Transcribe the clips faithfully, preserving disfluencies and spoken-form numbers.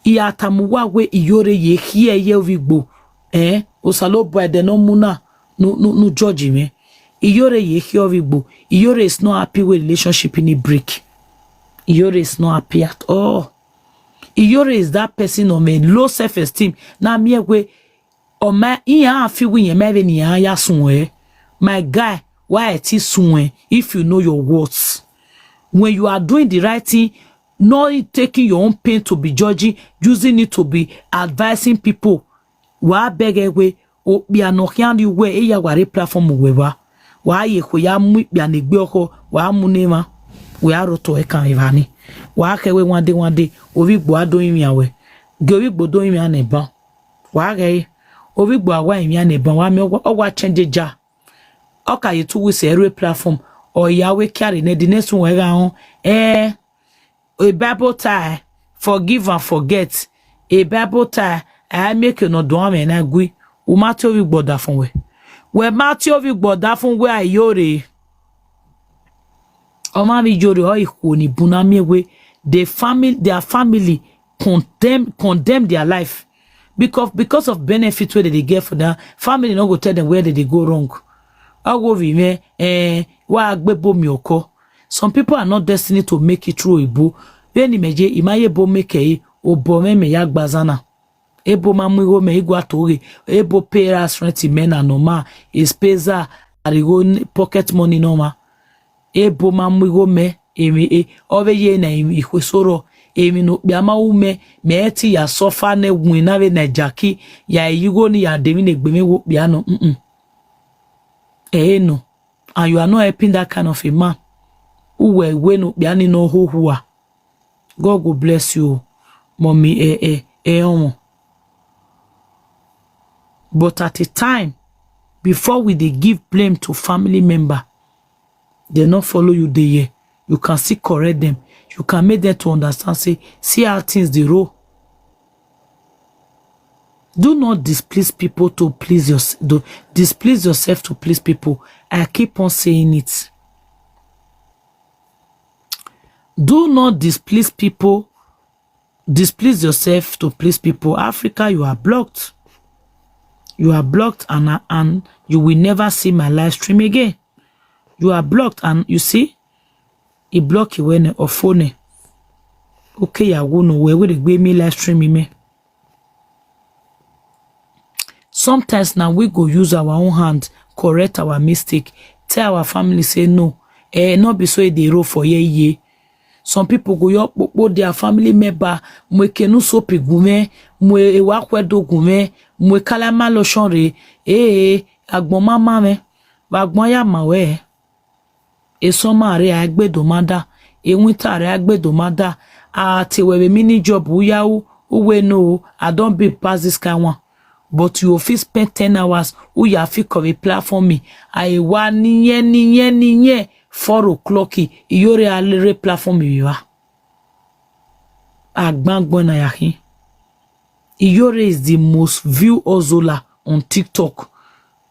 Iyatamuwa we Iyore ye here ye Ovigbo. Eh? Osalobua de no muna. No, no, no judge me. Iyore ye here Ovigbo. Iyore is not happy with relationship in a break. Iyore is not happy at all. Iyore is that person of a low self-esteem. Na me we, or my, iya feel we ye me ni ya sun eh. My guy, why it is sun eh? If you know your worth, when you are doing the right thing, not taking your own pain to be judging, using it to be advising people. Wa beg we, o bia no hian you we, e ya ware platform we wa. Wa ye ko ya mu bia ne gbe oko, wa mu ne ma. We are to e kan evani. Wa ke we one day, one day, Ovigbo a do imi awe. Ge Ovigbo do imi ane ban. Wa ge, Ovigbo awa imi ane ban, wa mi owa, owa change ja. Oka ye two weeks every platform. O ya we carry ne the next one we ga on. Eh, a Bible tie, forgive and forget. A Bible tie, I make you no do am and I agree. We Matthew Ovigbo da fun we. We Matthew Ovigbo da fun we Iyore. O ma mi Iyore, o iku ni buna mi we. The family, their family condemn, condemn their life. Because, because of benefit where they get for their family, no go tell them where they go wrong. I go be me, eh, wa agbe bo mi oko. Some people are not destined to make it through Igbo. When imeje, imaye bo make e, obo me me ya gbazana. Ebo ma mu igho me igwa toge. Ebo pay us rent me na normal. Espeza arigo pocket money normal. Ebo ma mu igho me, emi e, ove ye na emi ihwe soro. Emi no bia ma u me, me ti ya suffer ne win na ve na jaki. Ya igho ni ya demi ne gbe me wo bia no. Mm-mm. Eh, no. And you are not helping that kind of a man. Uwe we no bia ni no ho hua. God go bless you, mommy. Eh, eh, eh, omo. But at a time, before we dey give blame to family member, they not follow you dey here. You can still correct them. You can make them to understand, say, see how things dey roll. Do not displease people to please your, do, displease yourself to please people. I keep on saying it. Do not displease people, displease yourself to please people. Africa, you are blocked. You are blocked and, and you will never see my live stream again. You are blocked and you see, he block you when or phone. Okay, I won't know where would it be me live stream me. Sometimes now we go use our own hand, correct our mistake, tell our family say no, eh, not be so e dey roll for ye ye. Some people go yo kpokpo their family member, mwe kenu sopi gume, mwe ewa kwedo gume, mwe kalama loshon re, eh, agbon mama me, agbon ya mawe. Esoma re agbedo mada, ewinter re agbedo mada. A te we be mini job uya u, uwe no, I don't be pass this kind one. But you fit spend ten hours, uya fit cover platform me. I wa niye, niye, niye, four o'clock, Iyore alere platform me wa. Agbangbo na yahin. Iyore is the most view Ozola on TikTok.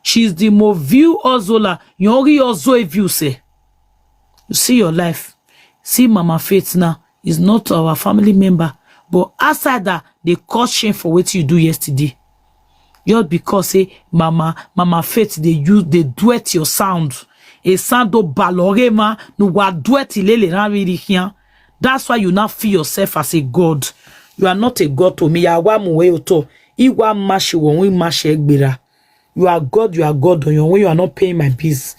She's the most view Ozola. You only Ozo a view say. You see your life. See Mama Faith now is not our family member, but outside that they cause shame for what you do yesterday. Just because say Mama, Mama Faith, they use, they duet your sound. A sound do balorema no wa duet ilele na really here. That's why you now feel yourself as a god. You are not a god to me. Ya wa mu we oto. Iwa mashi wo wi mashi egbera. You are God, you are God on your own. You are not paying my bills.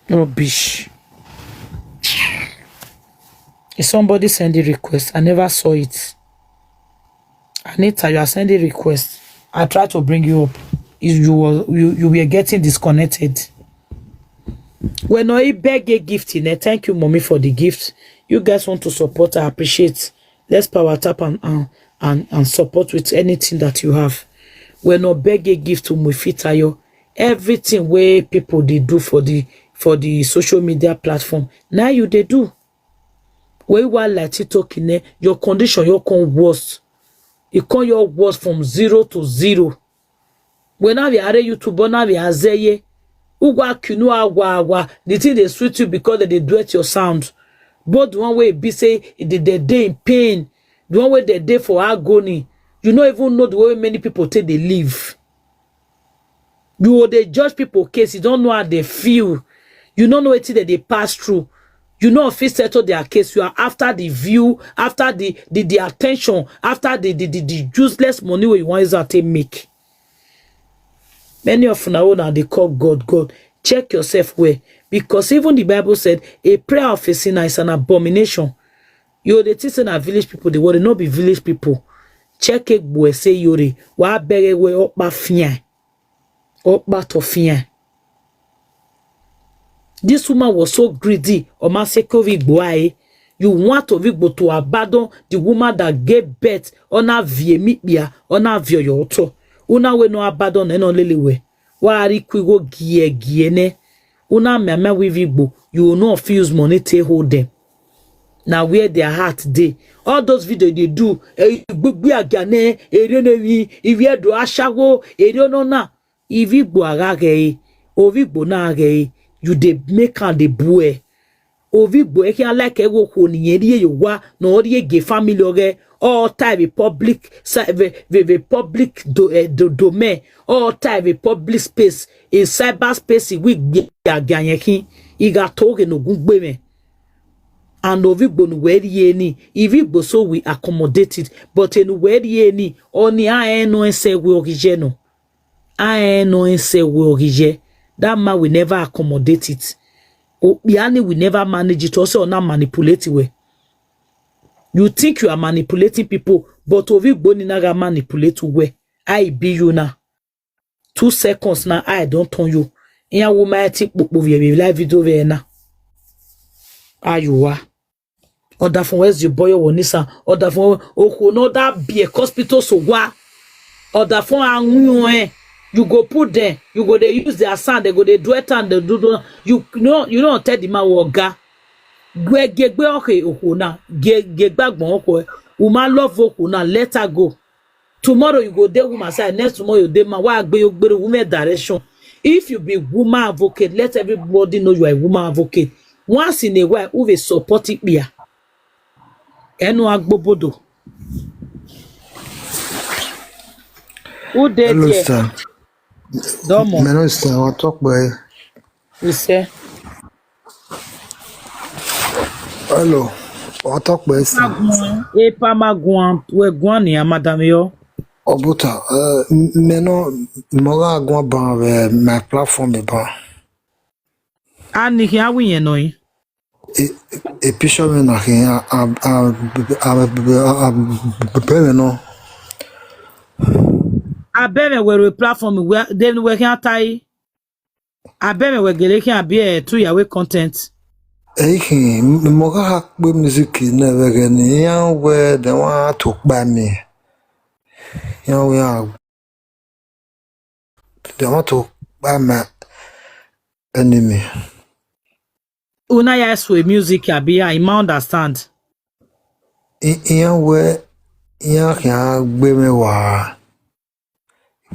Rubbish. If somebody send a request, I never saw it. Anita, you are sending request. I try to bring you up. You, you were you, you were getting disconnected. When I beg a gift in there, thank you, mommy, for the gift. You guys want to support, I appreciate. Let's power tap and and and, and support with anything that you have. When I beg a gift to Mufitayo, everything where people they do for the for the social media platform, now you they do. Where you are like TikTok in there, your condition, your con worse. It con your worse from zero to zero. When now we are YouTube, now we are zeye. Uwa kinu awa awa. The thing they sweet you because they duet your sound. both the one wey be say they, they dey in pain, the one wey they dey for agony. You no even know the way many people take dey live. You go dey judge people case, you don't know how they feel. You don't know wetin dem dey pass through. You no fit settle their case. You are after the view, after the the, the attention, after the, the the the useless money wey you wan use am take make. Many of una wey una dey call God, God, check yourself well, because even the Bible said a prayer of a sinner is an abomination. You dey think say na village people dey worry, no be village people. Check egbo ese yore, wa bere we okpa fian. Okpa to fian. This woman was so greedy. Omaseke Ovigbo aye. You want Ovigbo to abandon the woman that gave birth on a vie mipia, on a vioyoto. Una we no abandon eno lelewe. Wa ari kwigo gie gie ne. Una mama we Vigbo. You will not fit use money to hold them. Now where their heart dey. All those videos they do, eh, gbogbo agane, ere ne wi, iwe do ashawo, ere no na. Ivi gbo agage, ovi gbo na age, you dey make am dey bue. Ovi gbo e can like e wo ko ni yen ri yo wa, no ri ege family oge. All time a public, si- ve- ve- ve public do, eh, do, domain. All time a public space, in cyber space, we gbe age yen kin. Iga to ge no gun gbe me. And ovi gbo nu we ri eni, ivi gbo so we accommodate it. But enu we ri eni, oni a eno ese we ogije no. A eno ese we ogije. That man will never accommodate it. Opiani will never manage it. Also, not manipulate we. You think you are manipulating people, but ovi gbo ni na ga manipulate we. I be you now. Two seconds now, I don't turn you. Iya wo ma ti popo vi vi live video ve na. Ayuwa. Order from where's your boy or Nisa? Order from Oko no that be a hospital so wa. Order from Anwuye. You go put them. You go they use their sand. They go they do it and they do do. You know you don't tell the man what ga. Gwe gegbe oke Oko na. Ge gegba gbon oko. Uma love Oko na. Let her go. Tomorrow you go dey woman side, next tomorrow you dey man. Why agbe you gbere women direction? If you be woman advocate, let everybody know you are a woman advocate. Once in a while, who will support it here? Enu agbobodo. Who dey Hello, there? Sir. Domo. Hello, sir. I'll talk by. You say? Hello. I'll talk by, sir. Maguan, Epa Maguan, we guan ya, madam yo. Obuta, uh, me no, mo ga guan ban we my platform e ban. Ani ki awi yen no yi. E, e picture me na ki a, a, a, a, a, a, be me no. Abeme we platform we, then we can tie. Abeme we gele ki abi e tu ya we content. Ehin, mo ga ha pe music na we ge ni ya we de wa to pa mi. Ya we a. They want to buy my enemy. Una ya swe music abi I ma understand. I- Iya we iya kia gbe me wa.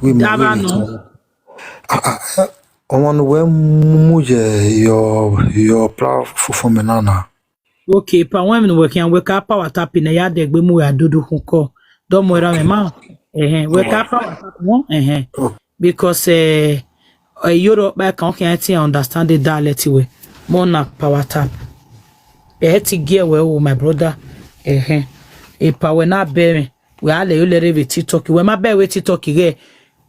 We ma Daba we no. Ah ah. Omo no we mu je your your platform na na. Okay, pa wen mi we kan we ka power tap na ya de gbe mu ya dudu kun ko. Do mo ra me ma. Eh eh, we ka power tap won. Eh eh. Because eh eh, Yoruba kan kan ti understand the dialect we. Mo na power tap. Eh ti ge we o my brother. Eh eh. E pa we na be me. We ale yo lere we TikTok. We ma be we TikTok ge.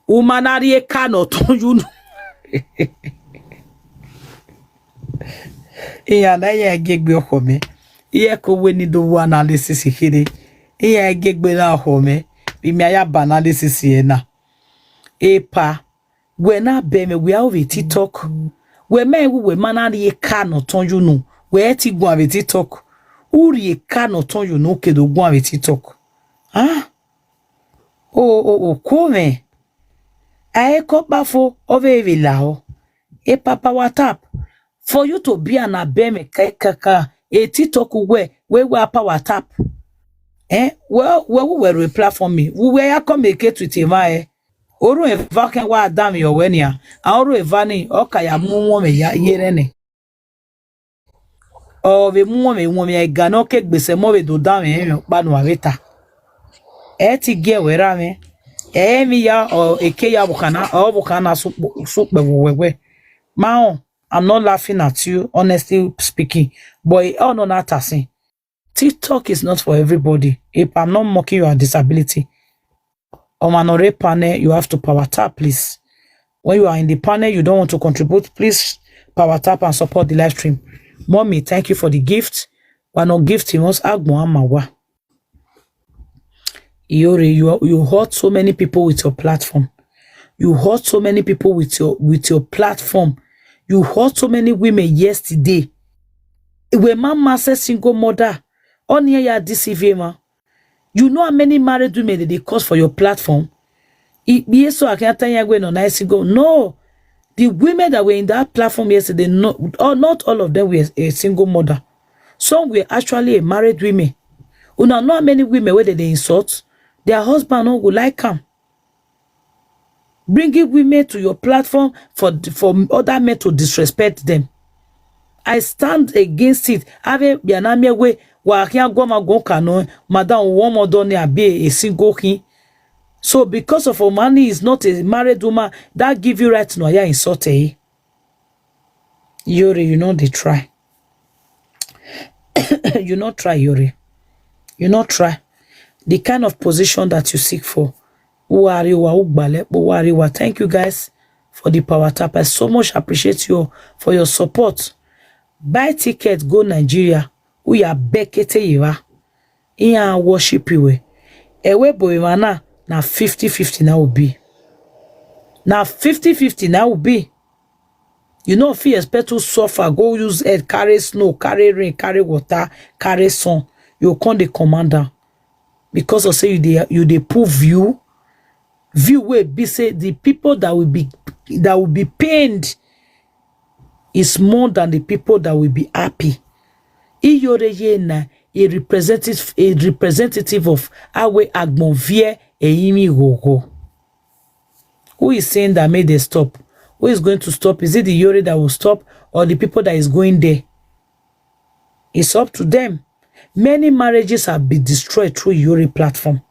Uma na ri e ka no ton you know. Iya na iya gegbe oko me. Iya ko we ni do wa analysis kiri. Iya gegbe na oko me. Bi mi aya ba analysis ye na. Epa. We na be me we are over TikTok. We me we we mana ri e ka no ton you know. We ti gwa we TikTok. Uri e ka no ton you know ke do gwa we TikTok. Ah. O o o ko me. Ae ko pa fo ove eve la o. E papa WhatsApp. For you to be an abeme kaka. E TikTok we we wa pa WhatsApp. Eh? Well, well, we were a platform me. We were a communicate with him. Eh? Oru eva ken wa adam yo wenia. Oru eva ni oka ya mu won me ya yere ne. Or we mu we mu we ga no ke gbese mo we do da we yo pa no areta. E ti ge we ra me. E mi ya o eke ya bukana o bukana su su pe we we. Ma o, I'm not laughing at you, honestly speaking. But e no na tasin. TikTok is not for everybody. If I'm not mocking your disability, on an already panel, you have to power tap, please. When you are in the panel, you don't want to contribute, please power tap and support the live stream. Mommy, thank you for the gift. We're not gifting us Agbon Amawa. Iyore, you, are- you hurt so many people with your platform. You hurt so many people with your with your platform. You hurt so many women yesterday. When mama says single mother, on here ya deceive ma. You know how many married women that they cause for your platform? It be so I can't tell you when on single. No, the women that were in that platform yesterday, no, all, not all of them were a single mother. Some were actually a married women. Una know how many women where they, they insult? Their husband no go like am. Bringing women to your platform for for other men to disrespect them. I stand against it. Ave bianamie we wa kia goma go kano madam one more don be a single king. So because of Omani is not a married woman, that give you right to no ya insult eh. Yori, you know they try. You not try, Yori. You not try. The kind of position that you seek for. Uwariwa, ugbale, uwariwa. Thank you guys for the power tap. I so much appreciate you for your support. Buy ticket, go Nigeria. We are bekete yiva. Iya worship you. Ewe boy mana na fifty fifty na will be. Na fifty fifty na will be. You know if you expect to suffer, go use head, carry snow, carry rain, carry water, carry sun. You come the commander. Because of say you dey you dey pull view. View wey be say the people that will be that will be pained is more than the people that will be happy. Iyore ye na a representative a representative of Awe Agbonvie Eyimi Gogo. Who is saying that made they stop? Who is going to stop? Is it the Yore that will stop or the people that is going there? It's up to them. Many marriages have been destroyed through Yore platform.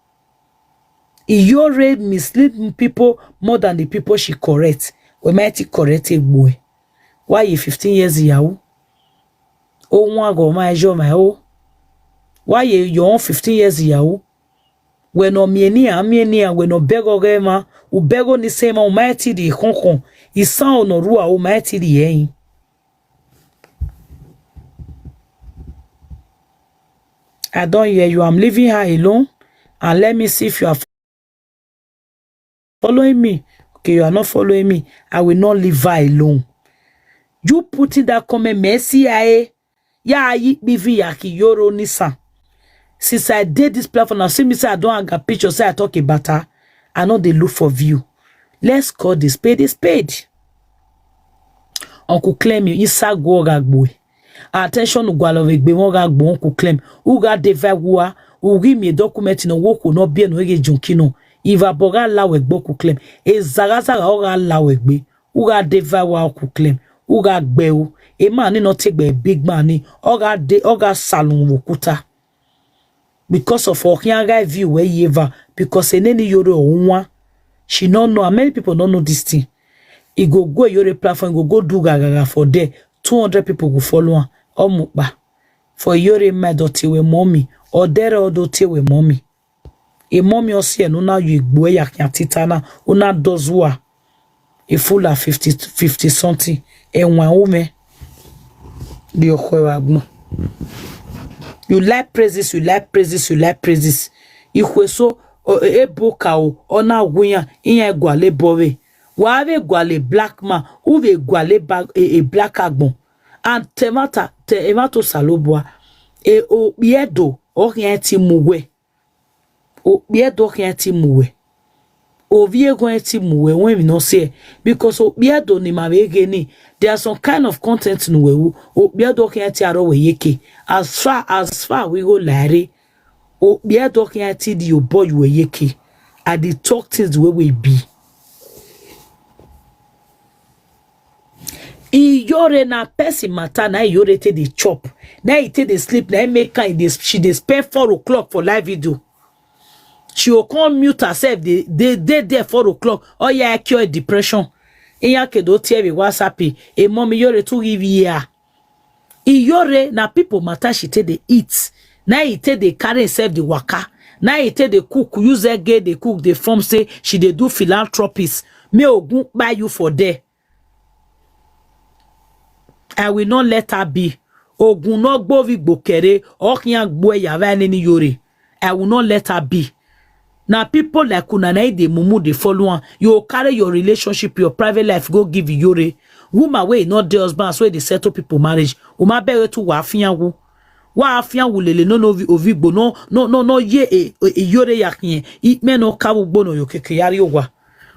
Yore mislead people more than the people she correct. We might correct a boy. Why you fifteen years Yahoo? Oh, one go my job, my oh. Why you your own fifteen years Yahoo? When no mienia, mienia, when no bego gema, u bego ni sema, u mighty di honkon, i sound no rua, u mighty di eh. I don't hear you. I'm leaving her alone and let me see if you are following me. Okay, you are not following me. I will not leave her alone. You putting that comment, Messi, I ya yi bivi ya ki yoro nisan. Since I did this platform, now see me say I don't hang a picture, say I talk about her. I know they look for view. Let's call the spade a spade. Uncle Clem, you isa go gagbo. Attention, ugwalo vegbe won gagbo Uncle Clem. Uga deva gua. Ugi mi document no woku no bie no ege junkino. Iva boga la wegbo Uncle Clem. E zaga zaga oga la wegbe. Uga deva wa Uncle Clem. Uga gbe o. E man ni no take be big man ni. Oga de oga salon wokuta. Because of okianga view where you ever because eneni yoro onwa. She no know and many people don't know this thing. E go go Yore platform, e go go do gagaga for there. Two hundred people go follow am. Omupa. For Yore my doti we mommy. Or dere odo te we mommy. E mommy osi en una you igbo ya kian titana. Una dozua. E full of fifty, fifty something. E wan ume. Di okwe wa gbon. You like praises, you like praises, you like praises. Ikwe so o- e- ebo ka o ona gunya iya gwale bove. Wa ave gwale black man, uve gwale ba- e, e black agbon. And temata te emato salobua. E o biedo o hien ti muwe. O biedo hien ti muwe. O vie go ti muwe when we no say because o biedo ni ma we geni. There are some kind of content no we o biedo hien ti aro we yeke. As far as far we go lare. O biedo hien ti di o boy we yeke. I dey talk things the way we be. Iyore na person matter, na Iyore take dey chop, na e take dey sleep, na e make am dey, she dey spend four o'clock for live video. She go come mute herself, dey dey dey there four o'clock. Oh yeah, I cure depression. Iya kedo tear me WhatsApp. E mommy Iyore too give here. Iyore na people matter she take dey eat. Na e take dey carry herself dey waka. Na e take dey cook, use ege dey cook, dey form say she dey do philanthropist. May Ogun buy you for there. I will not let her be. Ogun no gbovi gbokere, okian gbo yava nini Iyore. I will not let her be. Na people like una na e dey mumu dey follow am. You go carry your relationship, your private life go give Iyore. Woman wey e no dey husband, so e dey settle people marriage. Uma bere tu wa afianwu. Wa afianwu lele no no ovi- ovigbo no no no no ye e e- Iyore yakin. I me no kawu gbo no yo keke yari owa.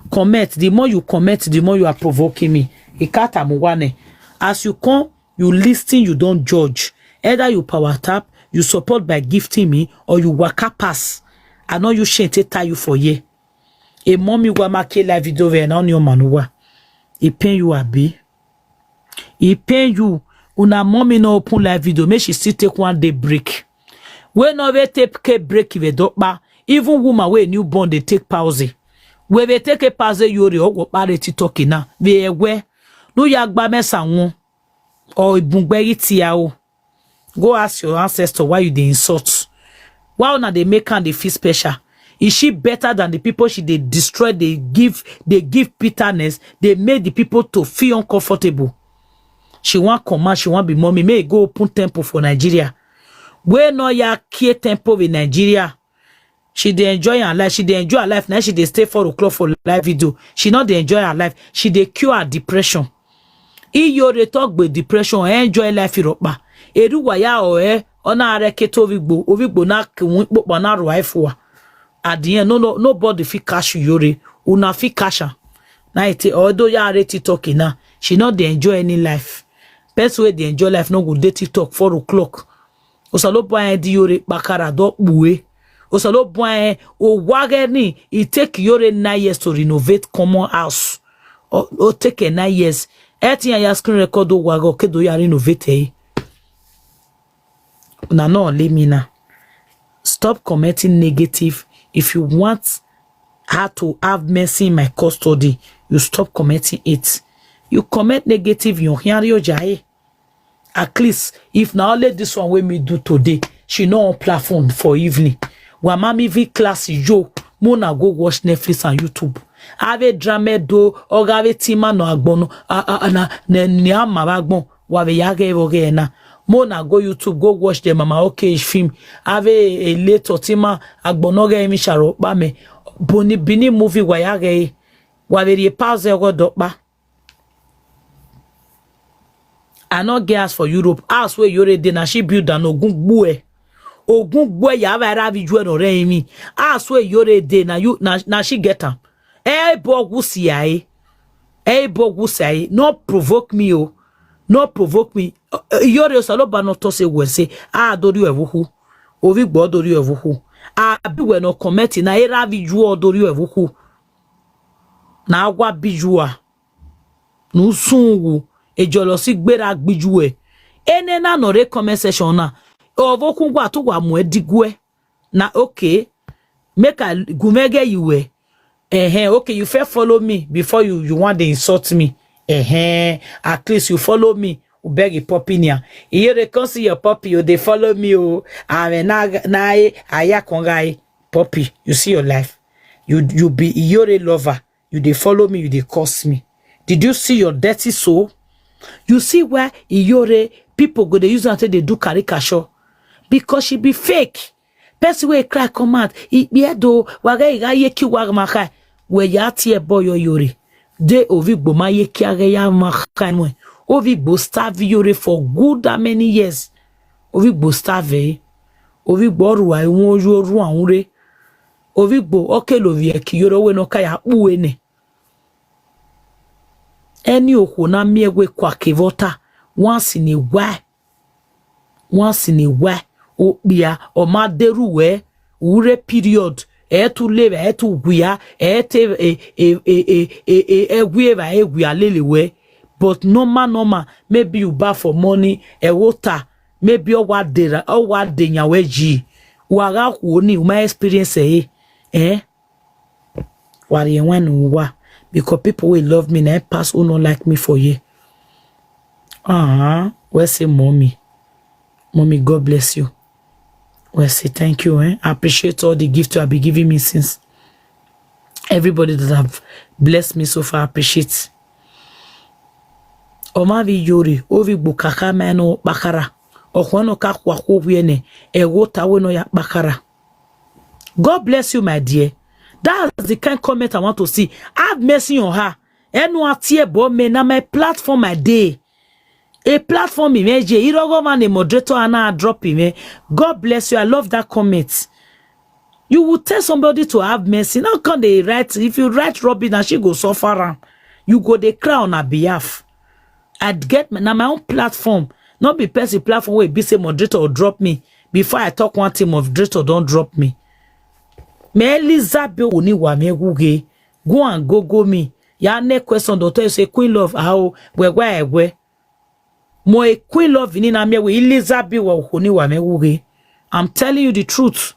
Comment. The more you comment, the more you are provoking me. Ikata muwane. As you come, you listen, you don't judge. Either you power tap, you support by gifting me, or you waka pass. I know you shame take tie you for here. A mommy wa make live video ve na on your manuwa. E pain you abi? E pain you. Una mommy no open live video, make she still take one day break. We no we take ke break ve dokpa. Even woman wey newborn dey take pause. We we take a pause Iyore o go pare TikTok na. We ewe. No ya gba mesa won. Or ibungbe iti ya o. Go ask your ancestor why you dey insult. Why una dey make am dey feel special? Is she better than the people she dey destroy, dey give, dey give bitterness, dey make the people to feel uncomfortable? She wan command, she wan be mommy. May e go open temple for Nigeria. Wey no ya kie temple in Nigeria. She dey enjoy her life. She dey enjoy her life. Now she dey stay four o'clock for live video. She not dey enjoy her life. She dey cure her depression. Iyore talk be depression. Eh, enjoy life iropa. Eru waya o eh. Ona areke to ovigbo. Ovigbo na kiwun popo na ro ifua. At the end, no, no, nobody fit cash Iyore. Una fit cash her. Now it although ya are TikTok now, she not dey enjoy any life. Person wey dey enjoy life no go dey TikTok four o'clock. Osalobua eh di Iyore bakara do kpuwe. Osalobua eh o wage ni, it take Iyore nine years to renovate common house. O, o take eh nine years. Eti ya screen record o wage o kedo ya renovate eh. Una no let me now. Stop commenting negative. If you want her to have mercy in my custody, you stop commenting it. You comment negative, you hear your jai. At least, if na only this one wey me do today, she no on platform for evening. Wa mami vi class yo, mona go watch Netflix and YouTube. Ave drama do, oga ave tima no agbono, a a a na ne ne ama agbon, wa ve ya ge vo ge na. Mona go YouTube, go watch the Mama Okay film. Ave a late otima agbono ge mi sharo pa me. Boni bini movie wa ya ge. Wa ve ye pause go dokpa. I no get house for Europe. House wey Iyore dey, na she build am. Ogun gbue. Ogun gbue ya va ra vi ju eno re mi. House wey Iyore dey, na you, na, na she get am. Eh, bo gu si ai. Eh, bo gu si ai. No provoke me o. No provoke me. Eh, Iyore Osaloba no to say we say, ah, dori evuhu. Ovi gbo dori evuhu. Ah, bi we no comment na era vi ju o dori evuhu. Na agwa bi ju a. Nusungu, ejolo si gbera gbiju e. Ene na no re comment section na. Ovo kungwa tu wa mu edigue. Na okay. Make I gumege you we. Eh eh, okay, you first follow me before you you want to insult me. Eh eh, at least you follow me. U beg a puppy nia. Iyore come see your puppy, you dey follow me o. Ame na na e aya konga e puppy. You see your life. You you be Iyore lover. You dey follow me, you dey curse me. Did you see your dirty soul? You see why Iyore people go dey use am take dey do caricature? Because she be fake. Person wey cry come out, ikpie do waga iga ye ki wag makai. We ya tie boy Iyore. De ovi gboma ye ki aga ya makai nwe. Ovi gbo starve Iyore for good how many years? Ovi gbo starve. Ovi gbo ruwa iwon yo ruwa unre. Ovi gbo oke lo vi eki Iyore we no kaya uwe ne. Any okwo na mie we kwa kevota once in a while. Once in a while. Okpia, oma deru we, ure period. E tu leva, e tu gwia, e te e e e e e e gweva e gwia lele we. But normal, normal, maybe you buy for money, a water, maybe o wa de ra, o wa de nya we ji. Wa ga ku ni, my experience, eh? Eh? Worry when you wa. Because people will love me, na pass who no like me for you. Uh-huh. Well, say, "Mommy. Mommy, God bless you." Well, say, "Thank you, eh? I appreciate all the gift you have been giving me since." Everybody that have blessed me so far, I appreciate. Oma vi yori, ovi gbo kaka meno bakara. Ohono ka kwa ko wiene, e wo ta we no ya bakara. God bless you, my dear. That's the kind comment I want to see. Have mercy on her. Enu atie bo me na my platform, my day. A platform image, irogo man a moderator and I drop him. Eh? God bless you. I love that comment. You will tell somebody to have mercy. Now can they write, if you write Robin and she go suffer am, you go dey cry on her behalf. I get my, na my own platform. Not be person platform wey be say moderator will drop me. Before I talk one thing, moderator don't drop me. Me Elizabeth oni wa me guge. Go and go go me. Ya ne question don't tell you say Queen Love how we we we. Mo a Queen Love in na me we Elizabeth wa oni wa me guge. I'm telling you the truth.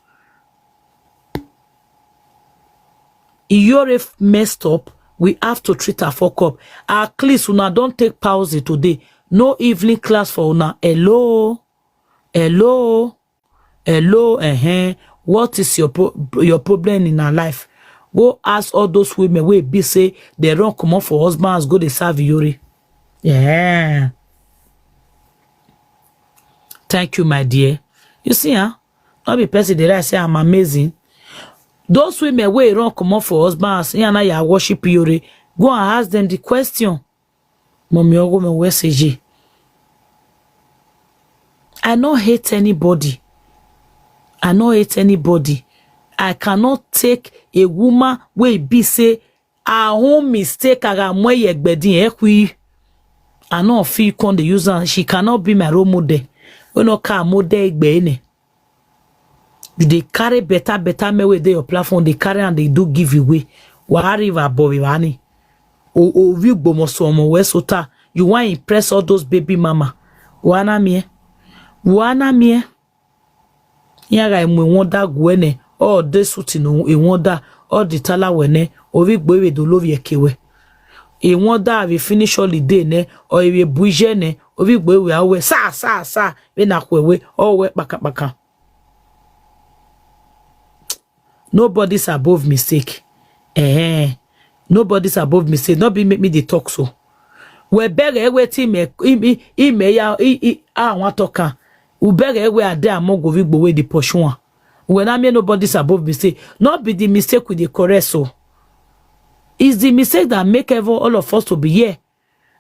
Iyore f-, messed up. We have to treat her fuck up. At least una don't take pause today. No evening class for una. Hello? Hello? Hello? Uh-huh. What is your pro-, your problem in her life? Go ask all those women wey be say they run comot for husbands, go dey serve Iyore. Yeah. Thank you, my dear. You see, huh? Not be person dey write say I'm amazing. Those women wey run comot for husbands, yeah, now you worship Iyore. Go and ask them the question. Mommy, ogo me we seji. I no hate anybody. I no hate anybody. I cannot take a woman wey be say her own mistake, aga mo ye gbedin e kwi. I no feel con the user. She cannot be my role model. We no ka model egbe ne. You dey carry better, better me wey dey your platform. They carry and they do give away. Wa river boy wani. O, o, vi gbomo so mo we sota. You want impress all those baby mama. Wana mie. Wana mie. Yaga imwe wonda gwene. All this suit no e wonda. All the tala wene. Ovi gbo ewe do love ye kewe. E wonda we finish holiday ne. Or ewe buije ne. Ovi gbo ewe awe. Sa, sa, sa. We na kwewe. Owe baka, baka. Nobody's above mistake. Eh, nobody's above mistake. Not be make me dey talk so. We beg e we team e, i, i, i me ya, i, i, I want talk am. We beg e we ade amogo vi gbo we dey pursue am. We na me nobody's above mistake. Not be the mistake we dey correct so. It's the mistake that make every, all of us to be here.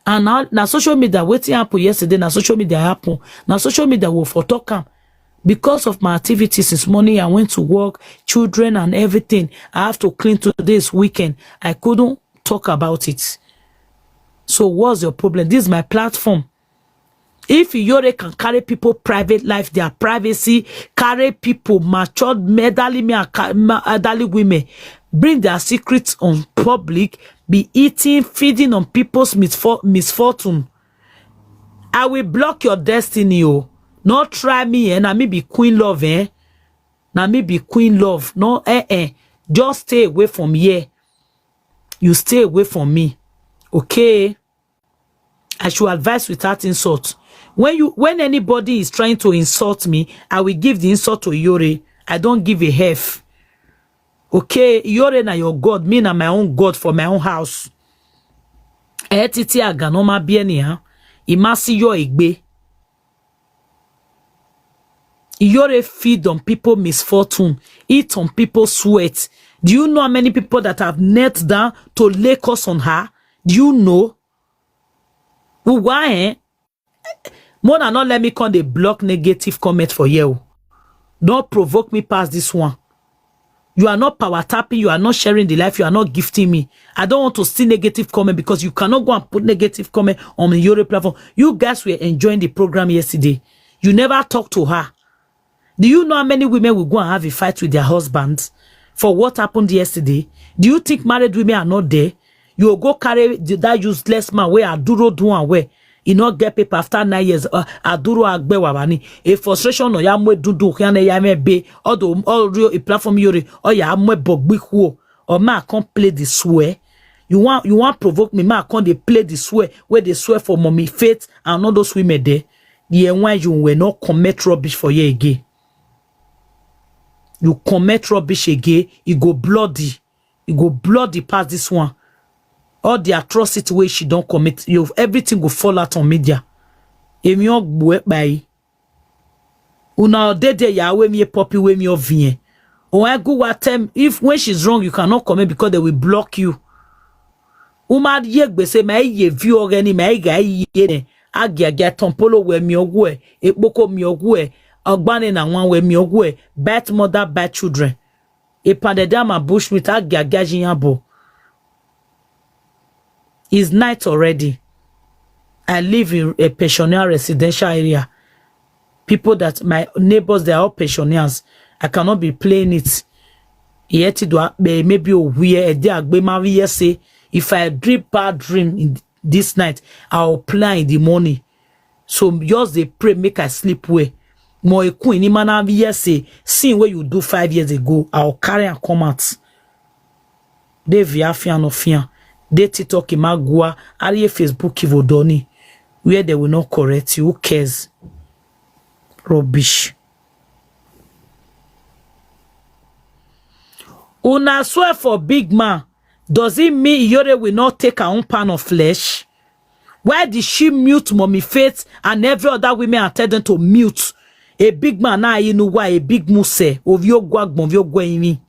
And now, na social media, wetin happen yesterday, na social media happen. Na social media will for talk am. Because of my activities this morning, I went to work, children and everything. I have to clean today's weekend. I couldn't talk about it. So what's your problem? This is my platform. If Iyore can carry people private life, their privacy, carry people matured, elderly men and ca-, ma-, elderly women, bring their secrets on public, be eating, feeding on people's misfor-, misfortune, I will block your destiny, oh. Not try me, eh? Na me be Queen Love, eh? Na me be Queen Love. No, eh, eh. Just stay away from here. You stay away from me. Okay? I should advise without insult. When you, when anybody is trying to insult me, I will give the insult to Iyore. I don't give a F. Okay, Iyore na your God, me na my own God for my own house. Eh, titi aganoma bieni, huh? Imasi yo igbe. Iyore feed on people misfortune, eat on people sweat. Do you know how many people that have knelt down to lay curse on her? Do you know? Why, eh? Mona, not let me come dey block negative comment for you. Don't provoke me past this one. You are not power tapping. You are not sharing the life. You are not gifting me. I don't want to see negative comment because you cannot go and put negative comment on your platform. You guys were enjoying the program yesterday. You never talk to her. Do you know how many women will go and have a fight with their husbands for what happened yesterday? Do you think married women are not there? You go carry the, that useless man wey Aduro do am well. He no get paper after nine years. Uh, Aduro agbe wabani. A frustration no ya mwe dudu kiane ya me be. All the, all real a platform yore. Oh ya mwe bogbi kuo. Or ma come play the swear. You want, you want provoke me? Ma come dey play the swear where they swear for mommy Faith and all those women there. The N Y U will not commit rubbish for you again. You commit rubbish again, e go bloody. E go bloody pass this one. All the atrocity wey she don commit, you, everything go fall out on media. Emi ogbu epa yi. Una dey there ya we mi poppy we mi ovien. O e go wa tell me if when she's wrong you cannot comment because they will block you. Uma ye gbe say my ye view already my ga ye ne. Agia ga tompolo we mi ogwe, ekpoko mi ogwe, ogbane na wan we mi ogwe, bad mother, bad children. Ipande dama bushmeat agia ga jinyabo. It's night already. I live in a pensioner residential area. People that my neighbors, they are all pensioners. I cannot be playing it. Yet it do a- may- maybe a weird day I may say if I dream bad dream in this night, I'll plan in the morning. So just dey pray make I sleep well. Mo ekun ni mana be say sin wey you do five years ago, I'll carry and come out. Dey via fian no fian. Dey TikTok imagua, are Facebook ivodoni. Where they will not correct you, who cares? Rubbish. Una swear for big man. Does it mean Iyore will not take her own pound of flesh? Why did she mute Mommy Faith and every other women and tell them to mute? A big man na inu wa a big muse ovio gwagbo ovio gwenyi.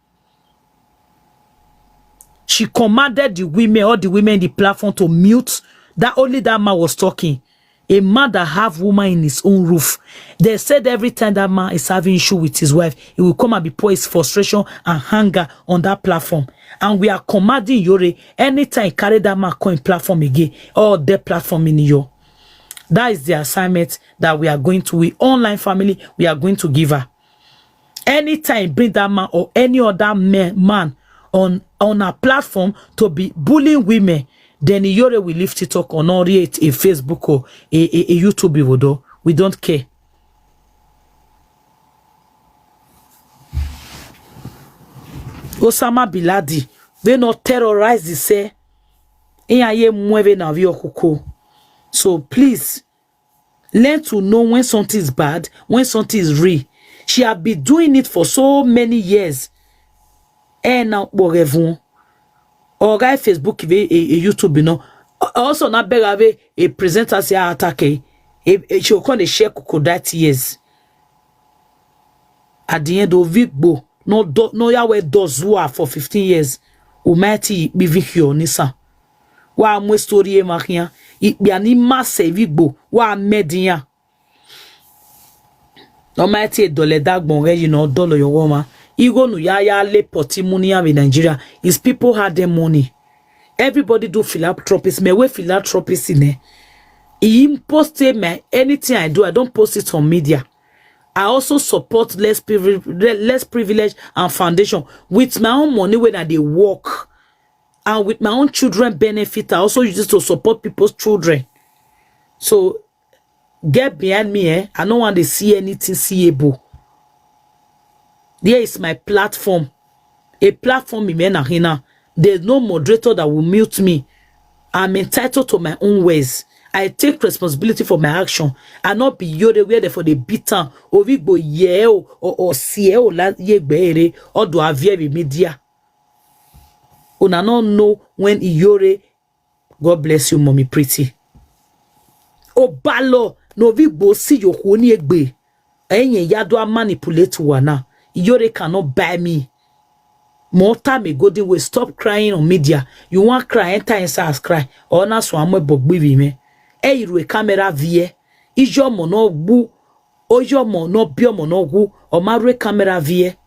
She commanded the women, all the women in the platform to mute. That only that man was talking. A man that have woman in his own roof. They said every time that man is having issue with his wife, he will come and be pour his frustration and hunger on that platform. And we are commanding Yore anytime he carry that man come in platform again, all the platform in your. That is the assignment that we are going to, we online family, we are going to give her. Anytime bring that man or any other man, man on on a platform to be bullying women, then Iyore will lift it up on all a Facebook or a, a, a YouTube video. We don't care. Osama bin Laden, they not terrorize the say. Iyaye mueve na vi okuko. So please learn to know when something is bad, when something is real. She have been doing it for so many years. And now, whatever. Or guy Facebook, a, a, a YouTube, you know. Also, not beg a presenter say attack. A, a, she will come and share crocodile tears. At the end of it, bo no do no ya we dozua for fifteen years. Umeti bivihio nisa. Wa mwe story e makia. Ikpia ni mase vigbo wa median. Almighty dole dagbon re you know dolo your woman. Igo nu ya ya le poti money in Nigeria. Is people had their money. Everybody do philanthropies. Me we philanthropies in eh. He post me anything I do. I don't post it on media. I also support less privileged, less privileged and foundation with my own money when I dey work and with my own children benefit. I also use it to support people's children. So get behind me, eh? I don't want to see anything seeable. Here is my platform. A platform in Menahina. There's no moderator that will mute me. I'm entitled to my own ways. I take responsibility for my action. I not be yore where for the beat am. Ovigbo ye o or, or sie o la ye gbere. Or do I view media? Una no know when Iyore. God bless you, Mommy Pretty. Obalo no vi gbo si yo ku ni egbe. Enye ya do a manipulate wa na. Iyore cannot buy me. More time ago they will stop crying on media. You want cry, enter inside as cry. Or na so amwe bogbi vi me. E iru e camera vie. Ijo mo no gbu. Ojo mo no bio mo no gu. O ma re camera vie.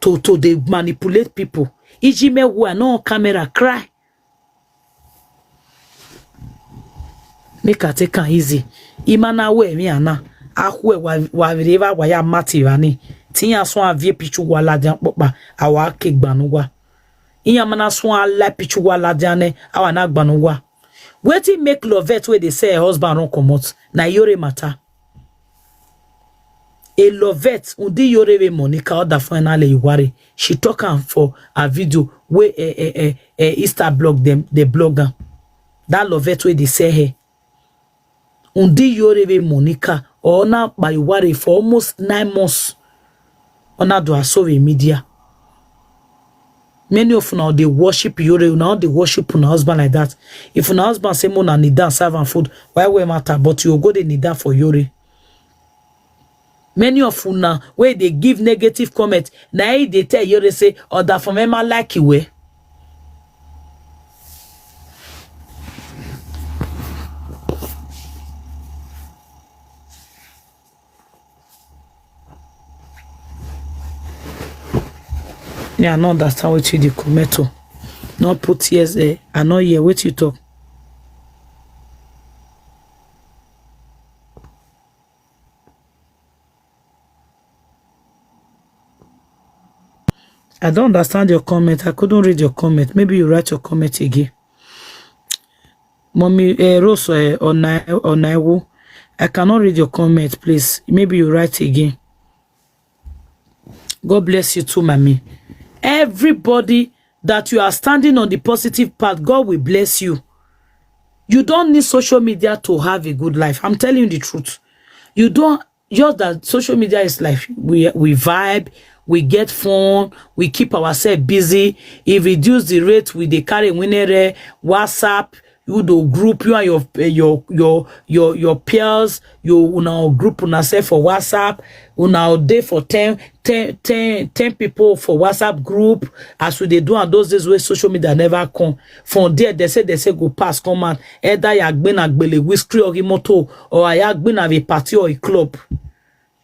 To to they manipulate people. Iji me wa no camera cry. Make I take am easy. Imana we mi ana. Akwe wa wa vireva wa ya mati vani. Tinya so avie pichu wa la dia popa. Awa ke gbanu wa. Iyamana swan la pichu wa la jane, awa na gbanu wa. Wetin make Lovette wey dey sell her husband run comot? Na Iyore matter. A Lovette, Undi Iyore wey Monica order for Enale Iware. She talk am for her video wey, eh, eh, eh, eh, Insta blog dem, dey blog am. That Lovette wey dey sell her. Undi Iyore wey Monica or na by Iware for almost nine months. Ona do asove media. Many of una dey worship Iyore, una dey worship una husband like that. If una husband say make una kneel down serve am food, why wey matter? But you go dey kneel down for Iyore. Many of una wey dey give negative comment, na e dey tell Iyore say, "Oda for me ma like Iwe." Yeah, I no understand wetin you dey comment o. No put ears, eh, I no hear wetin you talk. I don't understand your comment. I couldn't read your comment. Maybe you write your comment again. Mommy, eh, Rose, eh, Onai-, Onaiwo, I cannot read your comment, please. Maybe you write again. God bless you too, Mommy. Everybody that you are standing on the positive path, God will bless you. You don't need social media to have a good life. I'm telling you the truth. You don't, just that social media is life. We, we vibe, we get fun, we keep ourselves busy. It reduce the rate we dey carry winere, WhatsApp, you do group, you and your, eh, your, your, your, your peers, you una group una sef for WhatsApp, una dey for ten, ten, ten, ten people for WhatsApp group. As we dey do am those days wey social media never come, from there they say, they say go pass come out. Either you are gbena gbele, whiskey or motor, or you are gbena a party or a club.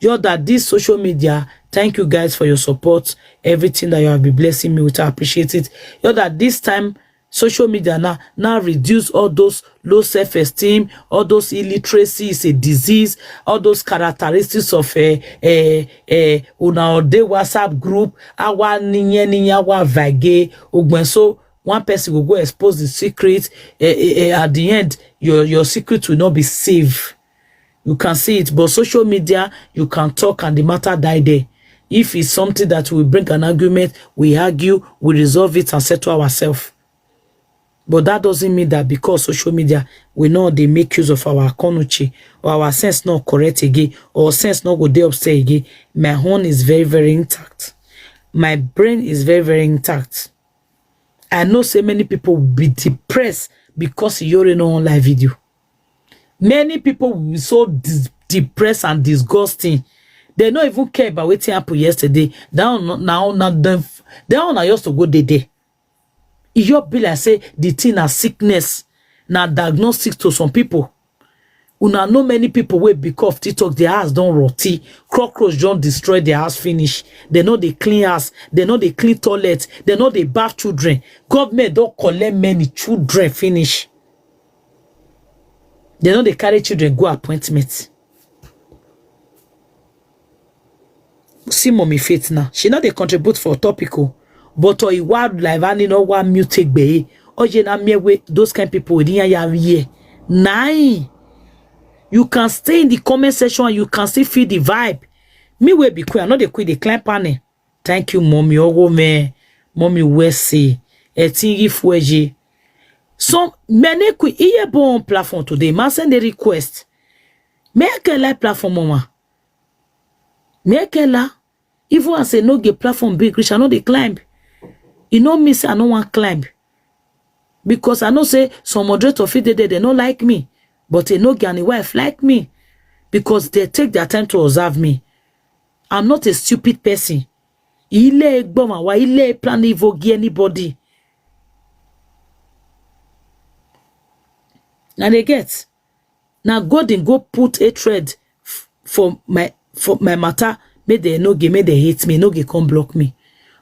Just that this social media, thank you guys for your support, everything that you have been blessing me with, I appreciate it. Just that this time, social media now, now reduce all those low self-esteem, all those illiteracy is a disease, all those characteristics of, eh, eh, eh, una ode WhatsApp group, awa niyen niyen, awa vage, ugben so one person will go expose the secret, eh, eh, eh, at the end, your, your secret will not be safe. You can see it, but social media, you can talk and the matter die there. If it's something that will bring an argument, we argue, we resolve it and settle ourselves. But that doesn't mean that because social media, we know they make use of our konuchi, or our sense not correct again, or sense not go dey upstairs again. My own is very, very intact. My brain is very, very intact. I know say many people will be depressed because Iyore no wan live video. Many people will be so dis-, depressed and disgusting. They no even care about wetin happen yesterday. That one, now, now them, that one na just to go dey there. E just be like say the thing na sickness, na diagnosis to some people. Una know many people wey because of TikTok, their house don rotty. Cockroach don destroy their house finish. They no dey clean house. They no dey clean toilet. They no dey bath children. Government don collect many children finish. They no dey carry children go appointment. See Mommy Faith now. She no dey contribute for topic o. But o iwa live ani no wa mute gbe. Oje na me we those kind people wey ya here. Nine. You can stay in the comment section and you can still feel the vibe. Me wey be queen, I no dey queen dey climb panel. Thank you, Mommy Owome, Mommy Wesi, Etingi Fueji. So many queen iye bon platform today. Ma send a request. Make a live platform, mama. Make a la. Even as a no get platform big reach, I no dey climb. E no mean say I no wan climb. Because I know say some moderator fit dey there, they no like me. But a no get and a wife like me. Because they take their time to observe me. I'm not a stupid person. Ile egbon wa, ile plan evil gi anybody. And they get. Now God didn't go put hatred f-, for my, for my matter. Make they no get, make they hate me, no get come block me.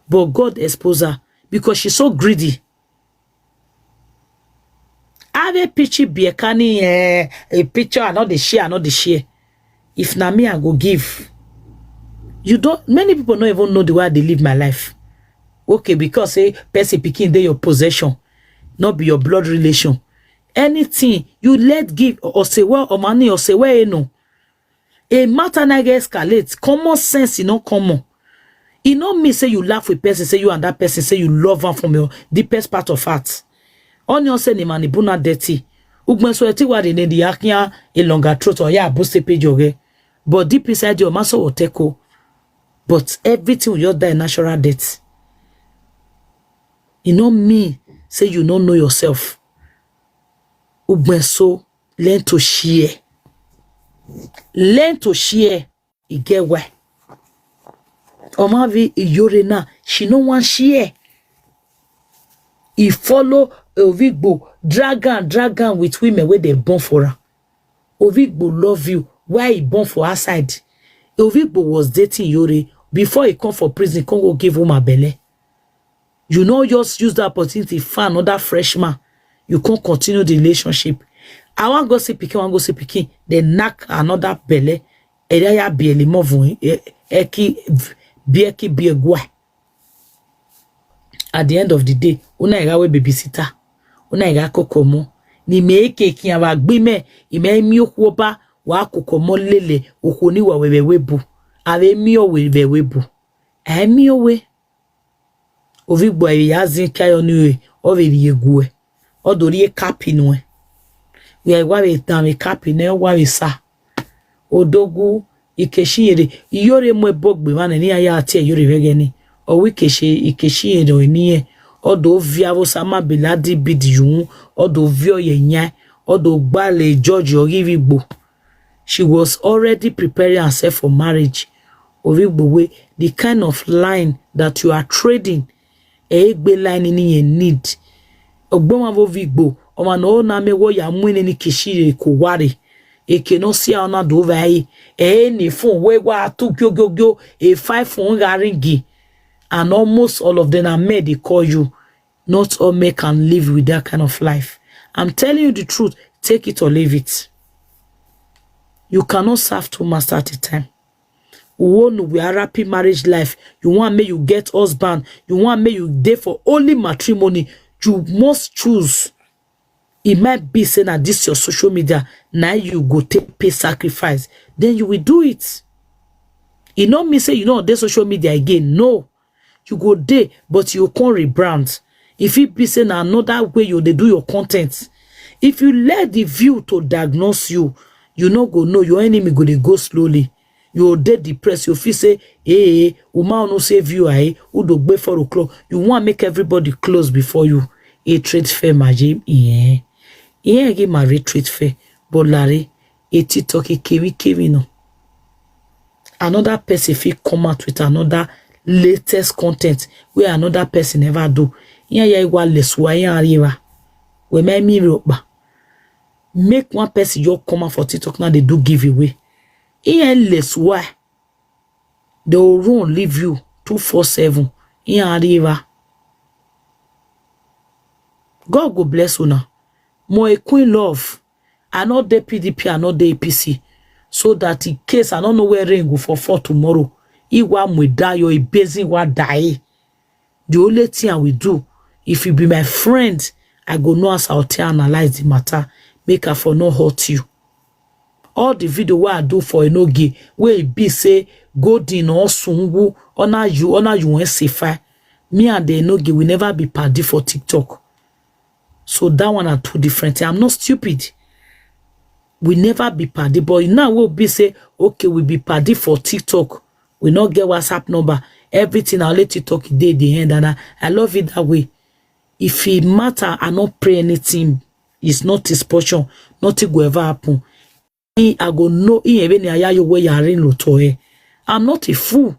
But God expose her because she's so greedy. Have a picture be a canny, eh, a picture, I know the share, I know the share. If na me, I go give. You don't, many people don't even know the way they live my life. Okay, because say person pikin dey your possession, not be your blood relation. Anything you let give, or say, well, or money, or say, well, no. A matter na get escalate. Common sense, e no common. E no mean say you laugh with person, say you and that person, say you love am from your deepest part of heart. Onion say ni mani buna dirty. Ugben so eti wa de ne di akia a longer throat or ya buste page oge. But deep inside your muscle will take o. But everything will just die natural death. E no mean say you no know yourself. Ugben so, learn to share. Learn to share. E get why. Omavi Iyore now, she no wan share. E follow Ovigbo, drag am, drag am with women wey dey born for am. Ovigbo love you. Why e born for outside? Ovigbo was dating Iyore before e come for prison, come go give woman belle. You no just use that opportunity for another fresh man. You can't continue the relationship. I wan go see pikin, wan go see pikin. They knack another belle. Eya ya bieli mo vun, e, eki, bieki biegwa. At the end of the day, una ira we babysitter. Una ira kokomo. Ni me eke ki awa gbime, ime mi okuoba, wa kokomo lele, okoni wa wewe webu. Ave mi o wewe webu. Emi owe. Ovigbo ya zin kayo ni we, o ve rie gu e. O do rie kapi nu e. We wa ve tan ve kapi ne, wa ve sa. Odogu, Ikeshiyere, Iyore mu ebo gbe mane ni aya ati Iyore vege ni. O wi Ikeshe, Ikeshiyere o ni e. O do via vo sama biladi bidi yun. O do vio ye nya. O do gbale George Oyivigbo. She was already preparing herself for marriage. Ovigbo we, the kind of line that you are trading, egbe line ni ye need. Ogboma vo Ovigbo, oma no na me wo ya mu ni Ikeshiyere ko ware. Eke no si ona do vai. E ni fun we wa tu gyo gyo gyo, e five fun ga ringi. And almost all of them are men they call you. Not all men can live with that kind of life. I'm telling you the truth, take it or leave it. You cannot serve two masters at a time. Uwonu we happy marriage life. You want me, you get husband. You want me, you dey for only matrimony. You must choose. It might be say na this your social media, now you go take pay sacrifice. Then you will do it. E no mean say you no dey social media again. No. You go dey, but you come rebrand. If it be say na another way you dey do your content. If you let the view to diagnose you, you no go know, your enemy go dey go slowly. You dey depressed, you feel say, hey, woman no save you, eh? Who do gbe four o'clock? You want make everybody close before you. A trade fair, my Jim, yeah. Yeah, give my trade fair. But Larry, a TikTok, a K V, K V, no. Another person fit come out with another latest content where another person never do. Yeah, yeah, wa leswa, yeah, riva. We may me roba. Make one person your come out for TikTok now, they do giveaway. Yeah, leswa. They will run, leave you two four seven. Yeah, riva. God go bless una. More a queen love. I no dey P D P, I no dey A P C. So that in case I don't know where rain go for fall tomorrow, Iwa Mwedayo, Ibezi Wa die. The only thing I will do, if you be my friend, I go know as I will tell analyze the matter, make I for no hurt you. All the video wey I do for Enoge, wey e be say Golden or Sungu, honor you, honor you when say fine. Me and the Enoge, we never be paddy for TikTok. So that one are two different things. I'm not stupid. We never be paddy, but now we'll be say, okay, we be paddy for TikTok. We not get WhatsApp number. Everything I'll let you talk day the end, and I, I love it that way. If it matter, I not pray anything. It's not his portion. Nothing will ever happen. I go know in even aya you where you are in loto. I'm not a fool.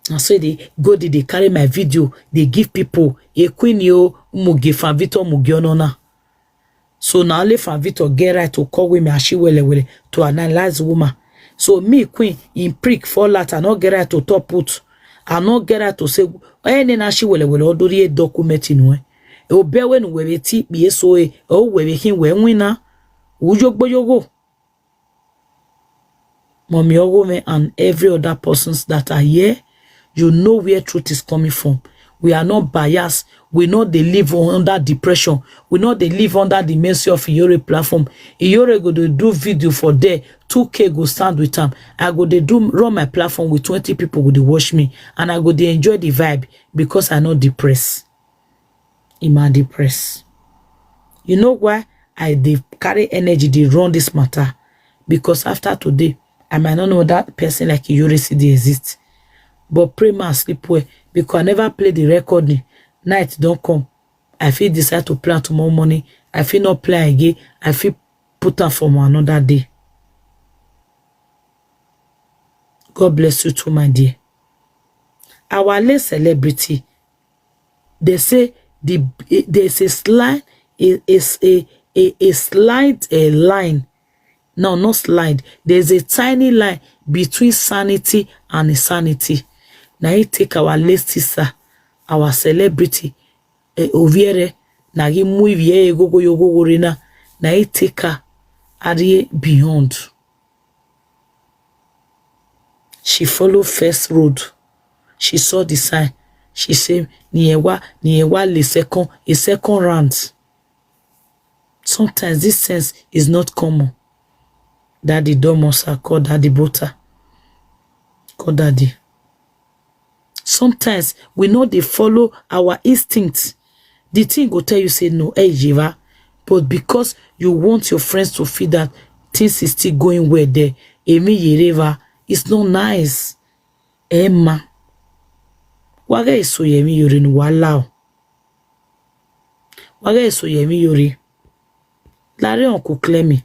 I say they go, did they carry my video? They give people a queen yo mugi fan Victor mugi onona. So now only fan Victor get right to call women ashi wele wele to analyze woman. So me queen in prick fall out, I not get right to top put. I not get right to say any na ashi wele wele odori a document in way. E obe when we be ti be so e o we be him we win na. Ujo gboyogo. Mommy Ogome and every other persons that are here. You know where truth is coming from. We are not biased. We no dey live under depression. We no dey live under the mercy of Iyore platform. Iyore go dey do video for there. Two K go stand with am. I go dey do, run my platform with twenty people go dey watch me, and I go dey enjoy the vibe because I no depress. Im a depress. You know why I dey carry energy dey run this matter? Because after today, I might not know that person like Iyore still dey exist. But pray ma sleep well, because I never play the recording. Night don come. I fit decide to play am tomorrow morning. I fit not play am again. I fit put am for another day. God bless you too, my dear. Our late celebrity, they say the, there's a slide, a, a, a, a, a slide, a line. No, not slide. There's a tiny line between sanity and insanity. Now he take our late sister, our celebrity, eh, Oviere, na he move here, go, go, yo, go, go, rena. Now he take her, are beyond. She follow first road. She saw the sign. She say, "Niyewa, Niyewa le second, a second round." Sometimes this sense is not common. Daddy Domosa, call Daddy Bota. Call Daddy. Sometimes we no dey follow our instinct. The thing go tell you say no, hey, Jeva. But because you want your friends to feel that things is still going well there, Emi Yereva, it's not nice. Emma. Waga iso Yemi Yore ni wala o. Waga iso Yemi Yore. Larry Uncle Clemmy.